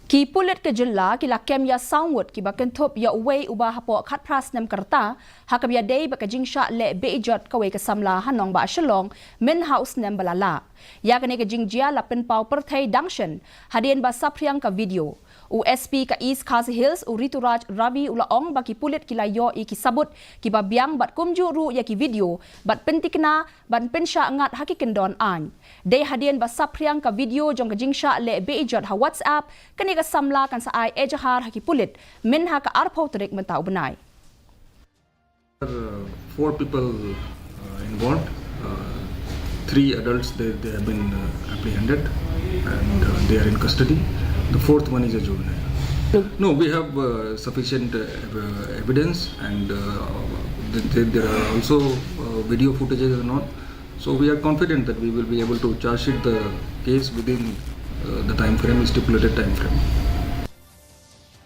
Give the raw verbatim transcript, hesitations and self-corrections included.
Ki pulit ka jylla ki la kem ïa saw ngut kiba kynthup ïa uwei uba hapoh khatphra snem ka rta ha kaba ïadei bad ka jingshah leh beh jot kawei ka samla ha nongbah Shillong mynha u snem ba la lah. Ïa kane ka jingjia la pynpaw pyrthei dang shen hadien ba saphriang ka video. U S P ka East Khasi Hills, u Rituraj Ravi, u la ong ba ki pulit ki la ïoh ïa ki sabut kiba biang bad kumjuh ruh ïa ki video bad pyntikna ban pynshah ngat ha ki kyndon aiñ. Dei hadien ba saphriang ka video jong ka jingshah leh beh jot ha WhatsApp, kane ka samla kan sa ai ejahar ha ki pulit mynha ka arphew tarik mynta u bnai. There are four people uh, involved. Uh, three adults, they, they have been uh, apprehended and uh, they are in custody. The fourth one is a juvenile. No, we have uh, sufficient uh, ev- evidence and uh, th- th- there are also uh, video footages and all. So we are confident that we will be able to charge sheet the case within uh, the time frame, stipulated time frame.